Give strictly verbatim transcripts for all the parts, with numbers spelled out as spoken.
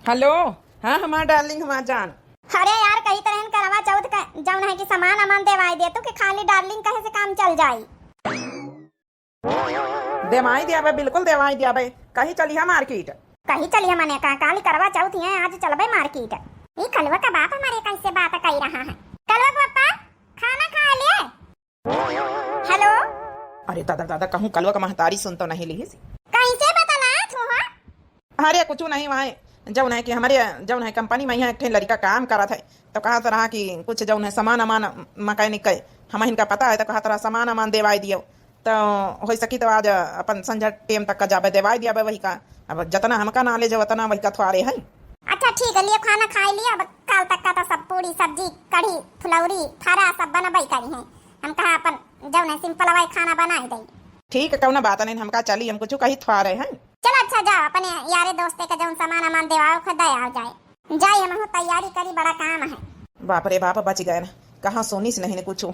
हेलो। हाँ, हमार डार्लिंग, हमार जान। अरे यार, कही तरहन करवा चौथ का जौन है कि सामान अमान देवाई दे तू कि खाली डार्लिंग कहे से काम चल जाई। देवाई दियाबे, बिल्कुल देवाई दियाबे। कही चलिहा मार्केट? कही चलिहा मने का, काली करवा चौथ है, आज चलबे मार्केट। ई कलवा का बाप हमारे कैसे बात कही रहा है। कलवा के पापा, खाना खा लिए? हेलो। अरे दादा, दादा, कहूँ कलवा का महतारी सुन तो नहीं लिहिस। कैसे बतलात हो? अरे कुछ नहीं, वहाँ जौन है कि हमारे जौन है कंपनी में यहाँ एक ठे लड़का काम करत है, तो कहत रहा कि कुछ जौन है सामान अमान मैकेनिक के, हम इनका पता है, तो कहत रहा सामान अमान देवाई दियो, तो हो सकी तो आज अपन संझा टेम तक का जाबे देवाई दियाबे वही का। अब जितना हमका नॉलेज है उतना वही का थ्वारे है। अच्छा ठीक है, लिए खाना खाई लिया, अब काल तक का तो सब पूरी सब्जी, कढ़ी, फुलौरी, फरा सब बनबई करी है। हम कहा अपन जौन है सिंपल वाई खाना बनाई दई। ठीक है, कौनो बात नहीं, हमका चली, हम कुछ कही थ्वारे हैं। चलो अच्छा, जाओ, अपने यारे दोस्ते का जौन सामान अमान देवाओ, खुद दे आओ जाए। जाए, हमहू तैयारी करी, बड़ा काम है। बाप रे बाप, बच गए ना, कहाँ सोनी से नहीं ने कुछ।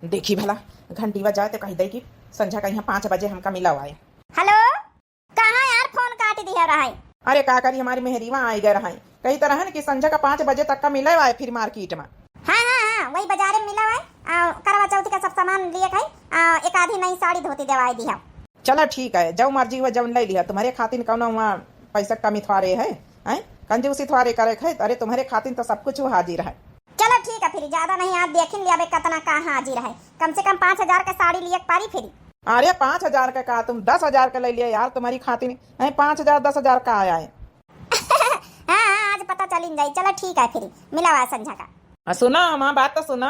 देखी भला, घंटी बजाए तो कही दे कि संझा का यहाँ पाँच बजे हमका मिला हुआ है। हेलो, कहाँ यार, फोन काट दिया रहा है। अरे का करी, हमारी मेहरीवा आई गए रहा है, कही तरह है कि संझा का पाँच बजे तक का मिला हुआ है फिर मार्केट में। हाँ, हाँ, हाँ, वही बाजारे में मिला हुआ है। आ, करवा चौथ का सब सामान लिए खाई, आ, एक आधी नई साड़ी धोती देवाई दी है। चला ठीक है, जौ मर्जी हुआ जौन ले लिया, तुम्हारे खातिर कौनो हुआ पैसा कमी थ्वारे है, हैं? कंजूसी थ्वारे करे है? अरे तुम्हारे खातिर तो सब कुछ हाजिर है। चलो ठीक है, फिर ज्यादा नहीं, आज देखिन लिया बे कितना का हाजिर है, कम से कम पाँच हजार का साड़ी लिए पारी फिर। अरे पाँच हजार का का, तुम दस हजार का ले लिया यार तुम्हारी खातिर, हैं? पाँच हजार दस हजार का आया है। हाँ, हाँ, आज पता चलिन जाई। चलो ठीक है, फिर मिला हुआ संझा का। आ, सुना, हमार बात तो सुना।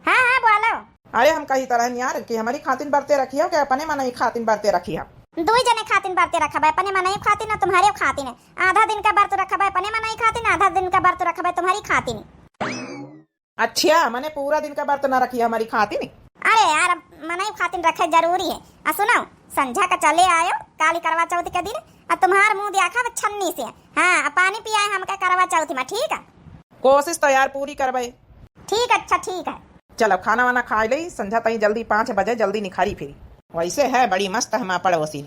हाँ, हाँ, बोलो। अरे हम कही तरहन यार कि हमारी खातिन बरते रखियो कि अपने मनई खातिन बरते रखियो? दुई जने खातिन बरते रखबे, अपने मनई खातिन और तुम्हारे खातिन। आधा दिन का बरत रखबे अपने मनई खातिन, आधा दिन का बरत रखबे तुम्हारी खातिन। अच्छा, मने पूरा दिन का बरत ना रखियो हमारी खातिन? अरे यार, अब मनई खातिन रखे जरूरी है। आ सुनो, संझा का चले आयो, काली करवा चौथ के दिन, आ तुम्हार मुंह दिया खाब छन्नी से। हाँ, आ पानी पियाए हमका करवा चौथ में, ठीक है? कोशिश तो यार पूरी करबे। ठीक, अच्छा, ठीक है। चलो, खाना वाना खाए ले, संझा तई जल्दी पाँच बजे जल्दी निखारी फिरी। वैसे है बड़ी मस्त हमार पड़ोसी।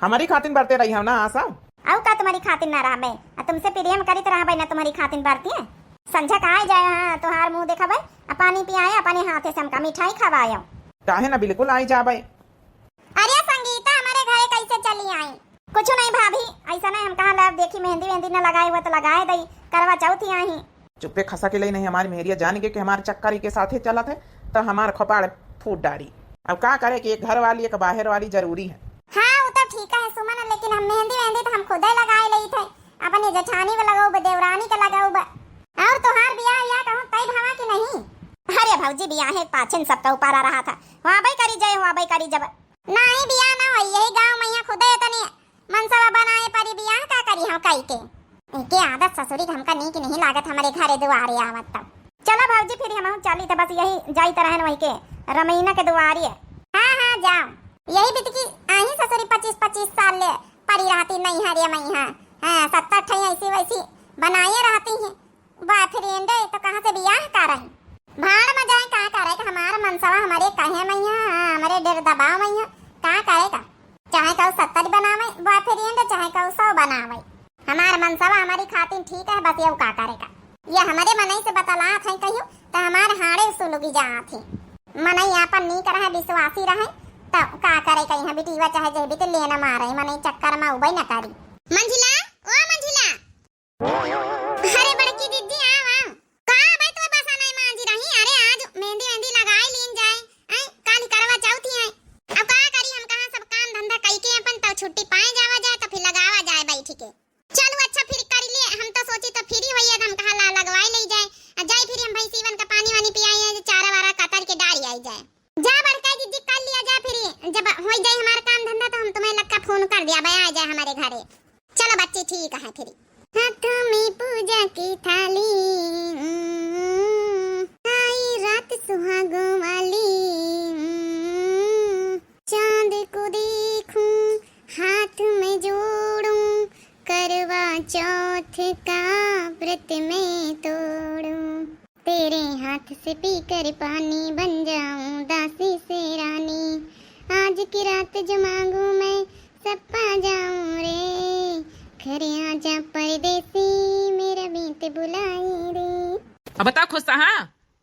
हमारी खातिन बरते रही हो ना आसा? अउ का तुम्हारी खातिन ना रहबे? आ तुमसे प्रेम करित रहबे ना तुम्हारी खातिन बरती है। संझा का आए जाए, हाँ, तोहार मुंह देखबे, आ पानी पियाए, अपने हाथे से हमका मिठाई खवायो। काहे ना, बिल्कुल आई जाबे। अरे संगीता, हमारे घरे कैसे चली आई? कुछ नहीं भाभी, ऐसा नहीं, हम कहा लब देखी मेहंदी वेहंदी न लगाए हुआ तो लगाए दई, करवा चौथ ही आई। चुप्पे खसा के लई नहीं, हमारी मेहरिया जान के कि हमार चक्कर के साथे चलत है, तो हमार खपाड़ फूट डारी। अब का करे कि एक घर वाली एक बाहर वाली जरूरी है। हाँ, वो तो ठीक है सुमन, लेकिन हम मेहंदी वेहंदी तो हम खुदे लगाए लेई थे, अपने जेठानी के लगाउब, देवरानी के लगाउब। और तोहार बियाह या कहूँ तय भवा कि नहीं? अरे भौजी, बियाहे पाछिन सबका उपारा रहा था, हुआबे करी जय, हुआबे करी जब। नहीं, बियाह ना होई, यही गाँव में यहाँ खुदे तनी मनसवा बनाए परी, बियाह का करी हम कई के। इनके आदत ससुरी के हमका नीक नहीं लागत, हमारे घरे दुआरे आवत तब। चला भौजी, फिर हम चली तो बस यही जाइत रहन वही के रमैना के दुआरे। हाँ, हाँ, जाओ। यही बितकी आही ससुरी पच्चीस पच्चीस साल ले परी रहती नैहरे में, हाँ, हाँ, सत्तर ठई ऐसी वैसी बनाए रहती हैं। Boyfriend है तो कहाँ से बियाह करई? भाड़ में जाए, का करे के? हमार मनसवा हमारे कहे मइया, हमारे डेर दबाव मइया, का करे का? चाहे कहू सत्तर बनावे boyfriend, चाहे कहू सौ बनावे, हमार मनसवा हमारी खातिर ठीक है, बस यहू का करे का? ये हमारे मनई से बतलात है कहियो तो हमार हाड़े सुलुगी जात है। मनई आपन नीक रहे, विश्वासी रहे, तो का करे का? यहाँ बिटिया चाहे जे बिटे लेना मारे, मनई चक्कर में उबई न करी। मंझिला, ओ मंझिला, अरे बड़की दीदी, आओ, आओ। का भाई, तुम्हें बसा नहीं मांझी रही? अरे आज मेहंदी वेहंदी लगाए लीन जाए, हैं? काल करवा चौथ ही है। अब का करी, हम कहाँ सब काम धंधा कई के अपन तो छुट्टी पाए जावा जाए तो फिर लगावा जाए बैठ के। चलो अच्छा फिर कर लिए, हम तो सोची तो फ्री होइए तो हम कहा ला लगवाए ले जाए। आ जाए फिर हम भैंसीवन का पानी वानी पियाई है, चारा वारा कतर के डारी आई जाए। जा बड़का दीदी, कर लिया जा, फिर जब हो जाए हमारा काम धंधा तो हम तुम्हें लक्का फोन कर दिया, भाई आ जाए हमारे घरे। चलो बच्ची, ठीक है फिर। हाथों में पूजा की थाली, हम्म, आई रात सुहागों वाली, हम्म, चांद को देखूं, हाथ में जोड़ूं, करवा चौथ का व्रत मैं तोड़ूं। तेरे हाथ से पीकर पानी, बन जाऊं दासी से रानी। आज की रात जो मांगू मैं, सब पा जाऊं रे। घर आजा परदेस अब बताओ खुश हौ?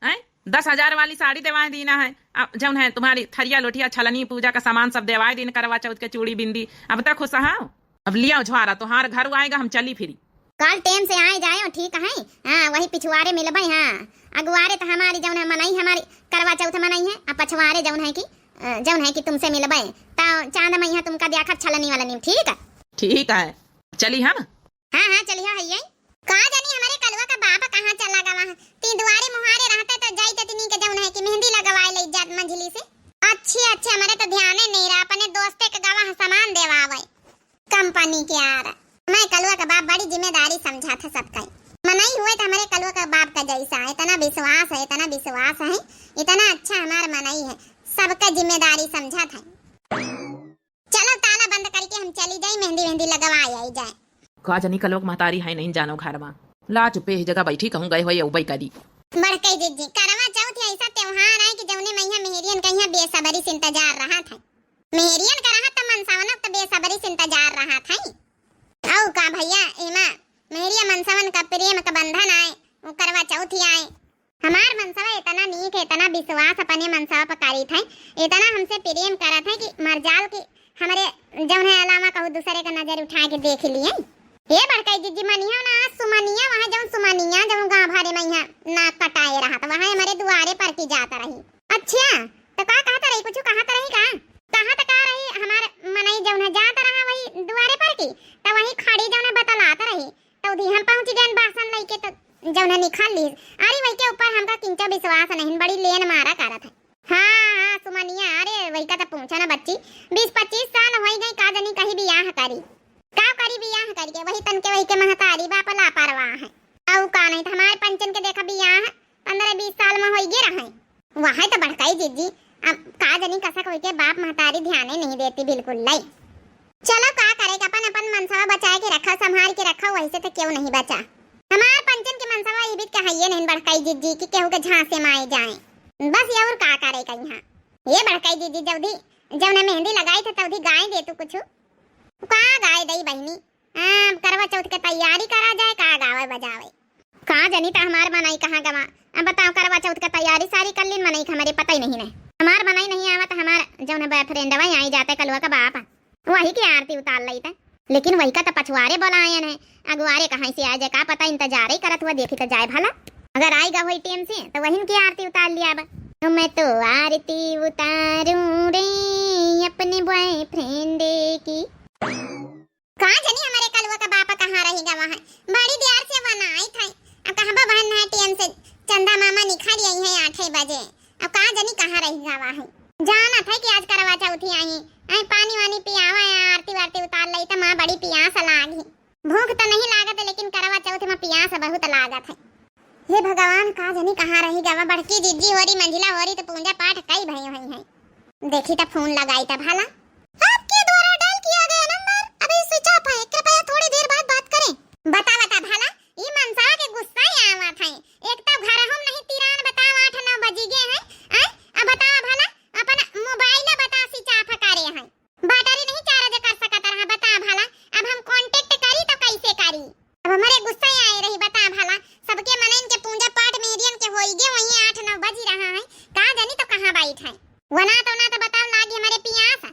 हैं? दस हजार वाली साड़ी देवाए दीना है, अब जौन है तुम्हारी थरिया लोटिया छलनी पूजा का सामान सब देवाए दीन, करवा चौथ के चूड़ी बिंदी। अब तक खुश हौ? अब लियाओ झोरा, तोहार घर आएगा, हम चली फिरी। काल टेम से आए जाए, ठीक है। हाँ, वही पिछुआरे मिलबे। हाँ, अगुआरे तो हमारी जौन है मनई, हमारी करवा चौथ मनई है, अब पछुआरे जौन है कि, अ, जौन है कि तुमसे मिलबे, तो चांद मैया तुमका द्याखब छलनी वालनी, ठीक है? ठीक है, चली हम। हाँ, हाँ, चलिहा है ये। का जानी हमरे कलुआ का बाप कहाँ चला गवा है। ती दुआरे मुहारे रहते तो जाइत तनी के जौन है कि मेहंदी लगवाए ले जात मंझली से। अच्छे, अच्छे, हमरे तो ध्याने नहीं रहा, अपने दोस्ते के गवा है सामान देवावे कंपनी के यार। मैं कलुआ का बाप बड़ी जिम्मेदारी समझा था सबका। मनई हुए तो हमरे कलुआ का बाप का जैसा है, इतना विश्वास है, इतना विश्वास है, इतना अच्छा हमार मनई है, सबका जिम्मेदारी समझा था। चलो ताला बंद करके हम चली जाई, मेहंदी वेहंदी लगवा आई जाए। का जनी कलुआ क महतारी है नहीं जानो घर मा। ला चुप्पे ही जगह बैठी कहूँ गए होए उबई करी। बड़कई जिज्जी, करवा चौथ ऐसा त्योहार है कि जौने मैया मेहरियन का यहाँ बेसब्री से इंतजार रहत है। मेहरियन का रहत त मनसवनक त बेसब्री से इंतजार रहत है। औ का भैया, एमा मेहरिया मनसवन का प्रेम का बंधन आए, उ करवा चौथ आए। हमार मनसवा इतना नीक है, इतना विश्वास अपने मनसवा पर करीत है, इतना हमसे प्रेम करत है कि मरजाल की हमरे जौन है अलावा कहूँ दूसरे का नजर उठा के देख लिए। हे बड़कई जिज्जी, मनिया ना, सुमनिया, वहाँ जौन सुमनिया, जौन गाँव भरे में यहाँ नाक कटाए रहत, वहाँ हमरे दुआरे पर की जात रही। अच्छा, तो का कहत रही, कुछ कहत रही का? कहत का रही, हमार मनई जौन है जात रहा वही दुआरे पर की, तो वही खड़ी जौन है बतलात रही। तौधी हम पहुँच गएन बासन लइके, त जौन है निखल लीस। अरे वही के ऊपर हमका किंचो विश्वास नहीं, बड़ी लेन मारा करत है। हाँ, हाँ, सुमनिया, अरे वही का त पूछा ना बच्ची, बीस पच्चीस साल होई गई, का जनी कहीं बियाह करी, का करी बियाह करी के, वही तन के वही के महतारी बाप लापरवाह है। औ का नहीं त हमारे पंचन के देखा बियाह पन्द्रह बीस साल में होई गे रहे। वह तो बड़कई जिज्जी, अब का जनी कसक होई के बाप महतारी ध्याने नहीं देती बिल्कुल लई। चलो का करे, अपन अपन मनसवा बचाए के रखो, संभाल के रखो, वैसे तो केहू नहीं बचा। हमार पंचन के मनसवा ई बीत कहाइए नहीं बड़कई जिज्जी कि केहू के झांसे में आए जाए। बस ये और का करे कहीं। ये बड़कई जिज्जी, जल्दी जौन मेहंदी लगाई थे तौधी गाय दे तू कुछ। का गाय दई बहिनी? हाँ, करवा चौथ के तैयारी करा जाए, का गावे बजावे। का जनी त हमार मनई कहाँ गवा। अब बताओ, करवा चौथ के तैयारी सारी कर लीन, मनई के हमरे पता ही नहीं है। हमार मनई नहीं आवत, हमार जौन boyfriend वही आई जाते कलुआ का बाप, वही की आरती उतार लई त। लेकिन वही का त पछुआरे बोलायन है, अगुआरे कहाँ से आ जाए का पता, इंतजार ही करत हुआ, देखी त जाए भला। अगर आई गा होई टेम से तो वही की आरती उतार लिया बा। तो मैं तो आरती उतारूं रे अपने boyfriend की। का जनी हमरे कलुआ का बापा कहाँ रही गवा है, बड़ी देर से वनाई था। अब कहाँ बा बहन ना टेम से चंदा मामा निखर आई है आठे बजे। अब का जनी कहाँ रही गवा है, जाना था कि आज करवा चौथी आई। आई पानी वानी पियावा या आरती वारती उतार लई त माँ बड़ी पियास लागी। भूख त नहीं लागत लेकिन करवा चौथ में पियास बहुत लागत है। हे भगवान, का जनी कहाँ रही गवा, बड़की जिज्जी होरी, मंझिला होरी त पूजा पाठ कई भई हुई है। देखी त फोन लगाई त भला। आपके द्वारा डायल किया गया नंबर अभी स्विच ऑफ है, कृपया थोड़ी देर बाद बात करें। बता, बता भला, ई मनसवा के गुस्सा ही आवत है। एक तो घर हम नहीं तिरान बताओ आठ नौ बजी गए हैं, आय? अब बताओ भला, अपन मोबाइल बता स्विच ऑफ करे हैं। बैटरी नहीं चार्ज कर सकत रहा, बता भला, अब हम contact करी तो कैसे करी? अब हमरे गुस्सा ही आए रही, बता भला, सबके मनइन के पूजा पाठ मेरियन के होई गे, वहीं आठ नौ बजी रहा है, का जानी तो कहाँ बैठ है। वना तो ना तो बताओ लागी हमरे पियास,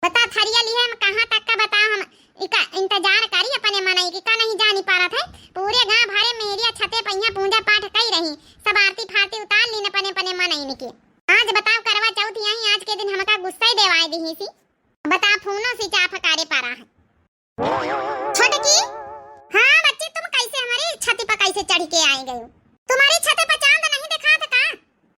बता थरिया लिहे हम कहाँ तक का बता, हम इका इंतजार करी अपने मनई की का नहीं जानी पारत है। पूरे गाँव भरे मेरिया छते पहिया पूजा पाठ कई रही, सब आरती फारती उतार लीन अपने अपने मनइन के। आज बताओ करवा चौथ यहीं आज के दिन हमका गुस्सा ही देवाए दिही सी। बता, फोनो स्विच ऑफ करे पड़ा है। छोटकी, हाँ बच्ची, तुम कैसे हमारी छत पर कैसे चढ़ के आई गई? तुम्हारी छत पर चांद नहीं दिखा था का?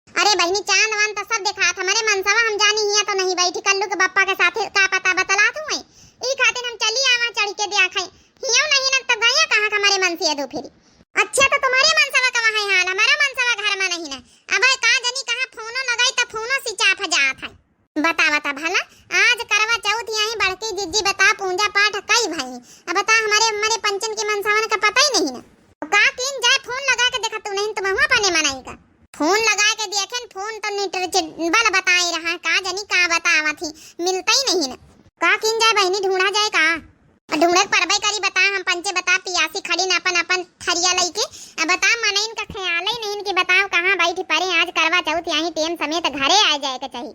अरे बहिनी, चांद वांद तो सब दिखा था, हमारे मनसवा हम जानी हिया तो नहीं बैठी, कल्लू के बप्पा के साथे का पता बतला तू है, ई खातिर हम चली आवा चढ़ के दिया खाई। हियो नहीं न तो गया कहाँ का हमारे मनसिया दो फिरी। अच्छा, तो तुम्हारे मनसवा का वहाँ हाल, हमारा मनसवा घर में नहीं ना। अब का जानी कहाँ फोनो लगाई तो फोनो स्विच ऑफ जात है। बता, बता भला, आज करवा चौथ यहीं बड़की जिज्जी बता पूजा पाठ कई भई। अब बता हमारे, हमारे पंचन के मनसवन का पता ही नहीं ना। का कीन जाए, फोन लगा के देखा तू नहीं तो महुआ पाने मनाई का। फोन लगा के देखेन, फोन तो नीटर चिबल बताई रहा, का जानी का बतावत ही, मिलता ही नहीं ना। का कीन जाए बहिनी, ढूंढा जाए का? ढूंढे के परबे करी, बता हम पंचे बता पियासी खड़ी ना, अपन, अपन थरिया लइके। अब बताओ, मनइन का ख्याल ही नहीं कि बताओ कहाँ बैठी परे, आज करवा चौथ यहीं टेम समेत घरे आ जाए के चाही।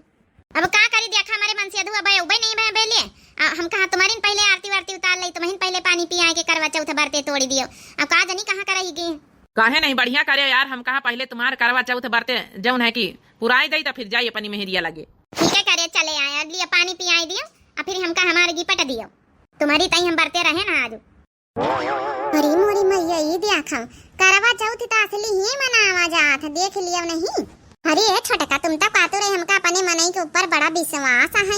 अब का करी, देखा हमरे मनसेधू अब अउबे नहीं भए बेले। आ, हम कहा तुम्हारिन पहिले आरती वारती उतार लई, तुम्हिन पहिले पानी पियाए के करवा चौथ बरते तोड़ी दियो। अब का जनी कहाँ करई गई। काहे नहीं, बढ़िया करे यार, हम कहा पहिले तुम्हार करवा चौथ बरते जौन है कि पुराई दई, त फिर जाई अपनी मेहरिया लगे। ठीक है करे, चले आए, अब लिया पानी पियाई दियो, आ फिर हमका हमार गिपट दियो। तुम्हारी तई हम बरते रहे ना आज। अरे मोरी मैया, ई देखा, करवा चौथ त असली ही मनावा जात, देख लियो नहीं। अरे ए छोटका, तुम तो कहतो रहे हमका अपने मनई के ऊपर बड़ा विश्वास है,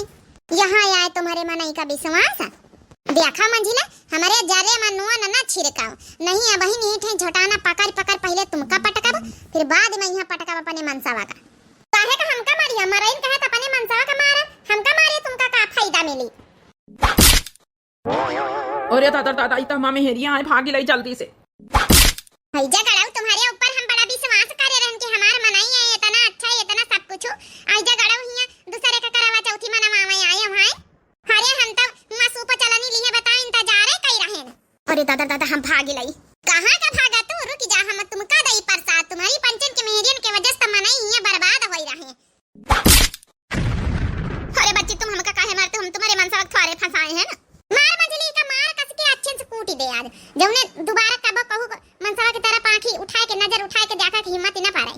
यहाँ आए तुम्हारे मनई का विश्वास। देखा मंझिला, हमरे जरे में नून न छिड़काओ, नहीं अबही नीठे झोटाना पकड़ पकड़ पहिले तुमका पटकब, फिर बाद में यहाँ पटकब अपने मनसवा का। काहे का हमका मारिया, मरइन कहे त अपने मनसवा का मारा, हमका मारे तुमका का फायदा मिली? अरे दादा, दादा, ई त हमार मेहरिया आए, भागी लई जल्दी से। हैजा गड़ाऊ, तुम्हारे ऊपर हम बड़ा विश्वास करे रहन कि हमार मनई है, इतना अच्छा है, इतना सब कुछ। हैजा गड़ाऊ हियाँ दूसरे का करवा चौथी मनवावे आए हो, हैं? अरे हम तो हुआँ सूप चलनी लिए बताओ, इंतजारे कई रहेन। अरे दादा, दादा, हम भागी लई। कहाँ का भागा तू? रुक जा, हम तुमका दई प्रसाद। तुम्हारी पंचन के मेहरियन के वजह से मनई हियाँ बर्बाद होई रहे। अरे बच्ची, तुम हमका काहे मारते हो? हम तुम्हारे मनसवा के थ्वारे फंसाए हैं ना। मार मझली का मार, कस के अच्छे से कूटी दे आज। जौने दोबारा कबो कहू मनसवा की तरफ आँखी उठाए के, नजर उठाए के देखा के हिम्मत ही ना पारे।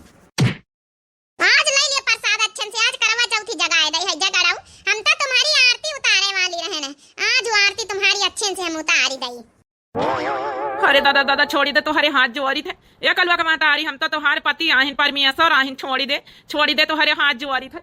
आज ले लिए प्रसाद अच्छे से, आज करवा चौथी जगाए दे है जगड़ाऊ। हम तो तुम्हारी आरती उतारे वाली रहे ना, आज वो आरती तुम्हारी अच्छे से हम उतारी दई। अरे दादा, दादा, छोड़ी दे, तोहरे हाथ जोड़ी थे। ए कलुआ के महतारी, हम तो तोहार पति आहिन, परमेश्वर आहिन, छोड़ी दे, छोड़ी दे, तोहरे हाथ जोड़ी थे।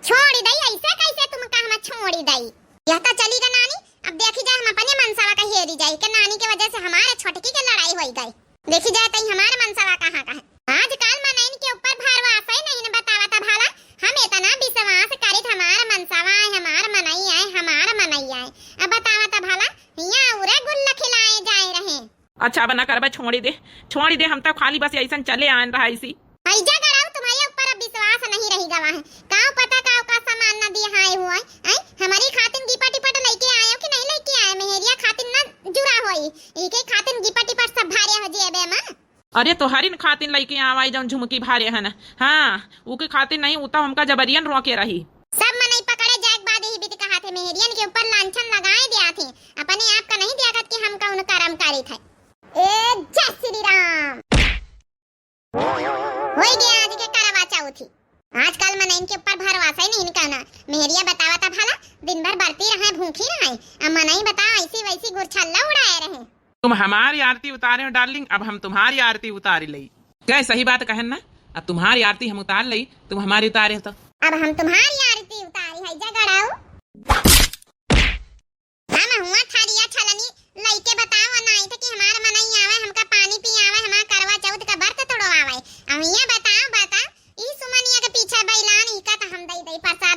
छोड़ी दई, ऐसे कैसे तुमका हम छोड़ी दई? यह तो चली गा नानी, अब देखी जाए हम अपने मनसवा का हेरी जाए के नानी के वजह से हमारे छोटकी के लड़ाई होई गई। देखी जाए तई हमार मनसवा कहाँ का है। आजकल मनइन के ऊपर भरवासै नहीं न बतावत भला। हम इतना विश्वास करित हमार मनसवा है, हमार मनई आए, हमार मनई आए। अब बतावत भला, हियाँ उरे गुल्ल खिलाए जाए रहे। अच्छा, अब ना करबे, छोड़ी दे, छोड़ी दे, हम तो खाली बस ऐसन चले आन रहा इसी। हैजा गड़ाऊ, तुम्हारे ऊपर अब विश्वास नहीं रही गवा है। काउ पता काउ का सामान ना दिए आए हुए, हैं? हमारी खातिन गिपट टिपट लेके आए हो कि नहीं लेके आए? मेहरिया खातिन ना जुरा होई, इके खातिन गिपट टिपट सब भारे हो जेबे में। अरे तोहरिन खातिन लइके आवाई जौन झुमकी भारे हन। हाँ, उके खातिन नहीं, उ तो हमका जबरियन रोके रही। सब मनई पकड़े जाए के बाद यही बीत कहा थे, मेहरियन के ऊपर लांछन लगाए दिया थे। अपने आप का नहीं देखत कि हम कौन करम करी थे। ए जय श्री राम। होई गया आज के करवा चौथी। आजकल मनइन के ऊपर भरवासा ही नहीं कहना। मेहरिया बतावा था भला, दिन भर बरती रहे, भूखी रहे। अब मनई बताओ, ऐसी वैसी गुरछल्ला उड़ाए रहे। तुम हमारी आरती उतारे हो डार्लिंग, अब हम तुम्हारी आरती उतारी लई। क्या सही बात कहन ना? अब तुम्हारी आरती हम उतार लई, तुम हमारी उतारे हो तो। अब हम तुम्हारी आरती उतारी है जगड़ाऊ। हम हुआ थारिया छलनी लइके बताओ, नाई तो कि हमार मनई आवे, हमका पानी पियावे, हमार करवा चौथ का व्रत तोड़वावे। अब ये बताओ, बताओ, ई सुमनिया के पीछे बैलान, इका तो हम दई दई प्रसाद।